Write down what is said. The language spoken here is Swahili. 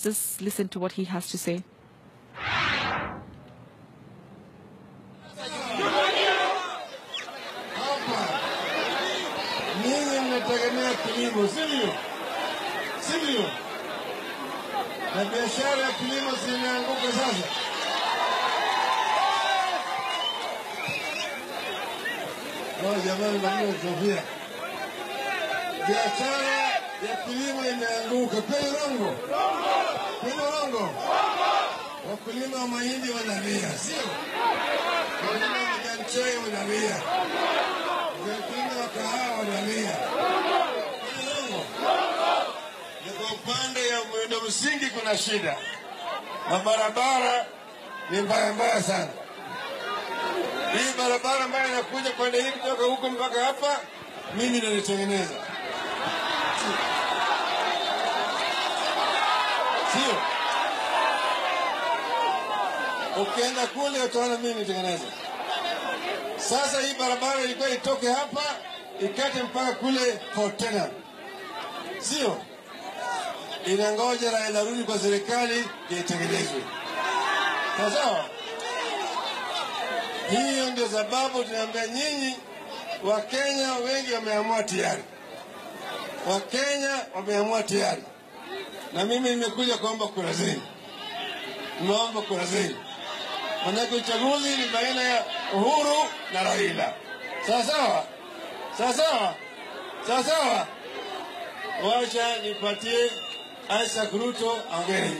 Just listen to what he has to say. Hapa ninyi mnategemea kilimo, sivyo? Sivyo? Na biashara ya kilimo zimeanguka sasa. No, jamani, maneno Sofia, biashara ya kilimo imeanguka. Kweli rongo? Kweli rongo? Wakulima wa mahindi wanalia, sio? Wakulima wa majani chai wanalia, wakulima wa kahawa wanalia. Kweli rongo? Ni kwa upande ya miundo msingi kuna shida, mabarabara ni mbaya mbaya sana. Hii barabara ambayo inakuja pande hii kutoka huko mpaka hapa, mimi ndio nilitengeneza, sio? Ukienda kule utaona mimi nilitengeneza. Sasa hii barabara ilikuwa itoke hapa ikate mpaka kule Fortena, sio? Inangoja Raila rudi kwa serikali itengenezwe. Sawa? Hiyo ndio sababu tunaambia nyinyi Wakenya wengi wameamua tayari. Wakenya wameamua tayari, na mimi nimekuja kuomba kura zenu, nimeomba kura zenu, manake uchaguzi ni baina ya Uhuru na Raila. Sawa sawa, sawa sawa, sawa sawa. Wacha nipatie Isaac Ruto aongee.